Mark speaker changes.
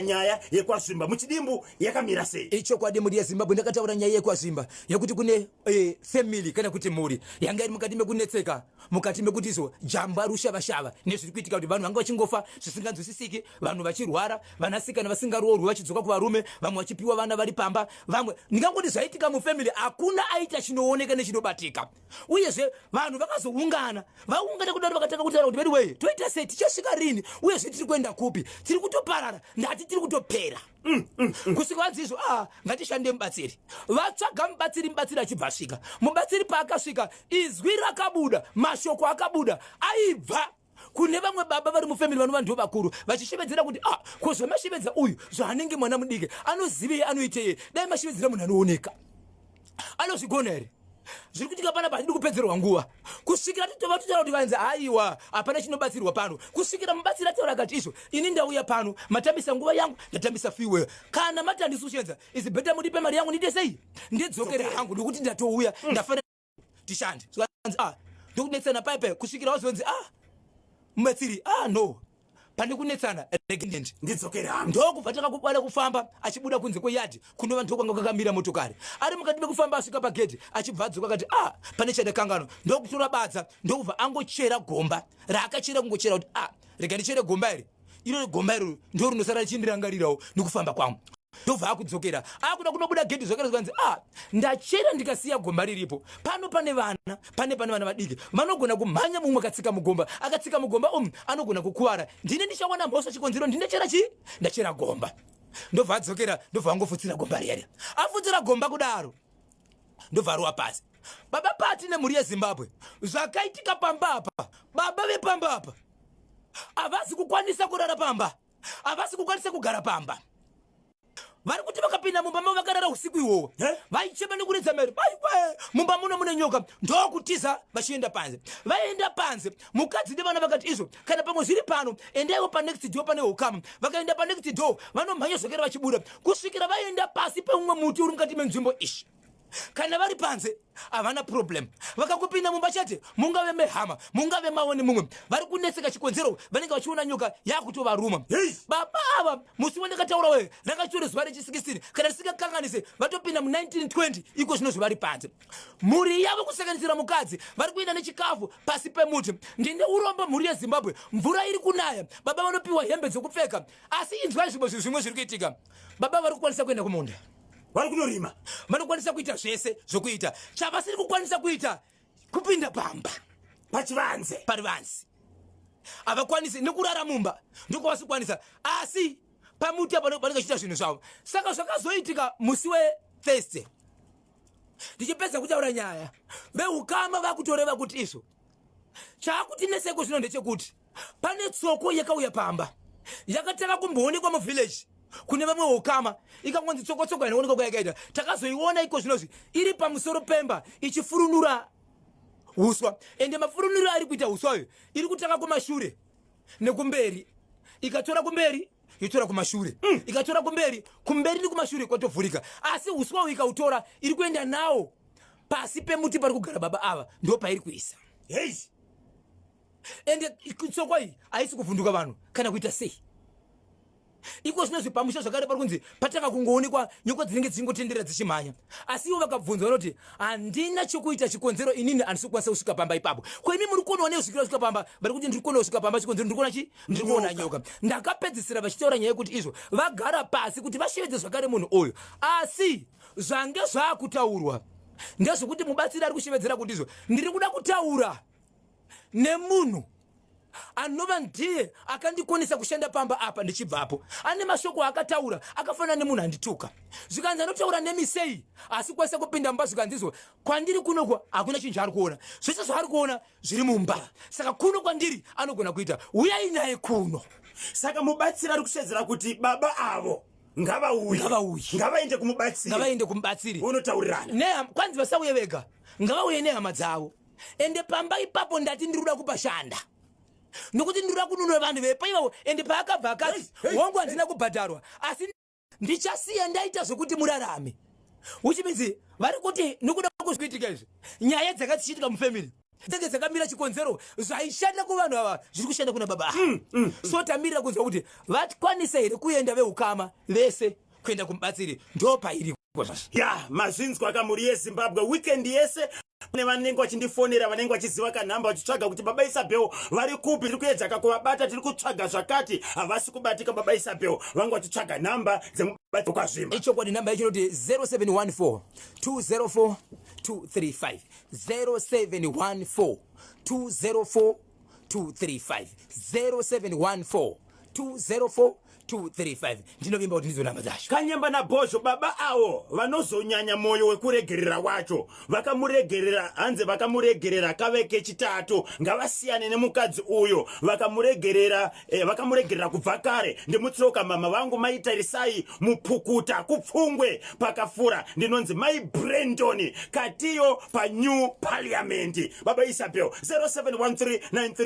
Speaker 1: Nyaya yekwaZvimba muchidimbu yakamira sei?
Speaker 2: Ichokwadi mhuri yeZimbabwe, ndakataura nyaya yekwaZvimba yekuti kune family kana kuti mhuri yanga iri mukati mekunetseka, mukati mekuti izvo jamba rushavashava nezviri kuitika, kuti vanhu vanga vachingofa zvisinganzwisisiki, vanhu vachirwara, vanasikana vasingaroorwi vachidzoka kuvarume, vamwe vachipiwa vana vari pamba, vamwe ndingangoti zvaitika mufamily hakuna aita chinooneka nechinobatika. Uyezve vanhu vakazoungana, vaungana kudaro vakatanga kutaura kuti veduwee, toita sei, tichasvika rini, uyezve tiri kuenda kupi, tiri kutoparara, ndati tiri kutopera. Kusvika vanzi izvo, ah, ngatishande mubatsiri. Vatsvaga mubatsiri, mubatsiri achibva asvika. Mubatsiri paakasvika, izwi rakabuda, mashoko akabuda aibva kune vamwe baba vari mufamily vanova ndivo vakuru, vachishevedzera kuti, ah, ko zvamashevedza uyu zvaanenge mwana mudiki, anozivei, anoitei? Dai mashevedzera munhu anooneka, anozvigona here? Zviri kuitika panapa hatidi kupedzerwa nguva kusvikira titova totaura kuti vanzi aiwa, hapana chinobatsirwa pano, kusvikira mubatsiri ataura akati izvo, ini ndauya pano, matambisa nguva yangu, ndatambisa fuel. Kana mati handisi kushenza, is better mudipe mari yangu, ndiite sei, ndidzokere hangu, nekuti ndatouya, ndafanira tishande. Zvikanzi, ah, ndokunetsana paipai kusvikira wazonzi, ah, mubatsiri, ah, no, pane kunetsana, regendi
Speaker 1: Ndidzokere hangu.
Speaker 2: Ndokubva takakubada kufamba, achibuda kunze kweyadhi kunova ndokwanga kwakamira motokari. Ari mukati mekufamba asvika pagedhi, achibva adzoka akati, ah, pane chandakanganwa. Ndokutora badza, ndokubva angochera gomba raakachera, kungochera kuti, ah, rega ndichere gomba iri, iro gomba iroro ndo rinosara richindirangarirawo nekufamba kwangu. Ndobva akudzokera, akuda kunobuda gedhi zvakare, zvikanzi, ah, ndachera ndikasiya gomba riripo pano, pane vana, pane vana vadiki vanogona kumhanya, mumwe akatsika mugomba, akatsika mugomba umu anogona kukuvara, ndine ndichawana mhosva, chikonzero ndinechera chii, ndachera gomba. Ndobva adzokera, ndobva angofutsira gomba riya, afutsira gomba kudaro, ndobva arowa pasi. Baba Pati nemhuri yeZimbabwe, zvakaitika pamba apa, baba vepamba apa havasi kukwanisa kurara pamba, havasi kukwanisa kugara pamba. Vari kuti vakapinda mumba mavo vakarara usiku ihwohwo, vaichema nekuridza mhere, maiwe, mumba muno mune nyoka. Ndokutiza vachienda panze. Vaenda panze, mukadzi nevana vakati izvo, kana pamwe zviri pano, endaiwo panext door, pane ukama. Vakaenda panext door, vanomhanya zvakare vachibuda kusvikira vaenda pasi peumwe muti uri mukati menzvimbo ishi. Kana vari panze havana problem, vakakupinda mumba chete, mungave mehama, mungave mavo nemumwe, vari kunetseka, chikonzero vanenge vachiona nyoka yakutovaruma. Baba ava, musi wandakataura we rakachitori zuva rechi16 kana risingakanganise, vatopinda mu1920 iko zvino zvavari panze. Mhuri yavo kusanganisira mukadzi vari kuenda nechikafu pasi pemuti. Ndine urombo, mhuri yeZimbabwe, mvura iri kunaya, baba vanopiwa hembe dzekupfeka, asi inzwai zvimwe zvinhu zvimwe zviri kuitika. Baba vari kukwanisa kuenda kumunda,
Speaker 1: vari kunorima,
Speaker 2: vanokwanisa kuita zvese zvokuita, chavasiri kukwanisa kuita kupinda pamba.
Speaker 1: Pachivanze.
Speaker 2: Parivanze havakwanisi, nekurara mumba ndokwavasi kukwanisa, asi pamuti apa vanenge vachiita zvinhu zvavo. Saka zvakazoitika musi weThursday, ndichipedza kutaura nyaya, veukama vakutoreva kuti izvo chaakutinetseko zvino ndechekuti pane tsoko yakauya pamba, yakatanga kumboonekwa muvillage kune vamwe ukama, ikangonzi tsokotsoko inoonekwa kwayakaita. Takazoiona iko zvinozvi iri pamusoro pemba ichifurunura uswa, ende mafurunuro ari kuita uswa uyu, iri kutanga kumashure nekumberi, ikatora kumberi yotora kumashure, ikatora kumberi, kumberi nekumashure kwatovhurika, asi uswa uyu ikautora iri kuenda nawo pasi pemuti pari kugara baba ava, ndo pairi kuisa. Ende tsoko iyi haisi kuvhunduka vanhu kana kuita sei. Iko zvinozvi pamusha zvakare pari kunzi patanga kungoonekwa nyoka dzinenge dzichingotenderera dzichimhanya, asi ivo vakabvunzwa vanoti handina chokuita, chikonzero inini handisi kukwanisa kusvika pamba ipapo. Ko imi muri kuonawo nekusvikira kusvika pamba? Vari kuti ndiri kuonawo kusvika pamba, chikonzero ndiri kuona chi ndiri kuona nyoka. Ndakapedzisira vachitaura nyaya yekuti izvo vagara pasi kuti vashevedze zvakare munhu uyu, asi zvange zvaakutaurwa ndezvekuti mubatsiri ari kushevedzera kuti izvo ndiri kuda kutaura nemunhu anova ndiye akandikonesa kushanda pamba apa ndichibvapo, ane mashoko akataura akafanana nemunhu andituka. Zvikanzi anotaura nemi sei asi kwanisa kupinda mumba? Zvikanzi izvo kwandiri kunoko hakuna chinhu chaari kuona, zvese zvaari kuona zviri mumba, saka kuno kwandiri anogona kuita, uyai naye kuno.
Speaker 1: Saka mubatsiri ari kushedzera kuti baba avo ngavauye.
Speaker 2: Ngavauye.
Speaker 1: Ngavaende kumubatsiri.
Speaker 2: Ngavaende kumubatsiri.
Speaker 1: Vonotaurirana.
Speaker 2: Kwanzi vasauye vega, ngavauye nehama dzavo. Ende pamba ipapo ndati ndiri kuda kupashanda nokuti ndiri kuda kununura vanhu vepa ivavo. Ende paakabva akati,
Speaker 1: Hey, hey,
Speaker 2: hongu, handina kubhadharwa, asi ndichasiya ndaita zvokuti murarame, which means vari kuti nekuda kuzviitika izvi, nyaya dzanga dzichiitika mufamily. Dzinenge dzakamira chikonzero zvaishanda kuvanhu ava zviri kushanda kuna baba ava. So tamirira kunzwa kuti vakwanisa here kuenda veukama vese kuenda kumubatsiri. Ndo pairiko zvazvo.
Speaker 1: Ya, mazvinzwa kamuri yeZimbabwe. Weekend yese nevanenge vachindifonera, vanenge vachiziva kanhamba, vachitsvaga kuti baba Isabel vari kupi. Tiri kuedza kakuvabata, tiri kutsvaga zvakati, havasi kubatika. Baba Isabel vanga vachitsvaga nhamba dzemubatsiri kwaZvimba.
Speaker 2: Ichokwadi, namba yacho inoti 0714 204 235, 0714 204 235, 0714 204 235. Ndinovimba kuti ndidzo namba dzacho.
Speaker 1: Kanyamba naBhozho, baba avo vanozonyanya mwoyo wekuregerera wacho. Vakamuregerera, hanzi vakamuregerera kave kechitatu. Ngavasiyane nemukadzi uyo. Vakamuregerera, vakamuregerera kubva kare. Ndimutsoka mama vangu maitarisai mupukuta kupfungwe pakafura. Ndinonzi mai Brandon Katiyo paNew Parliament. Baba Isabel, 0713 93.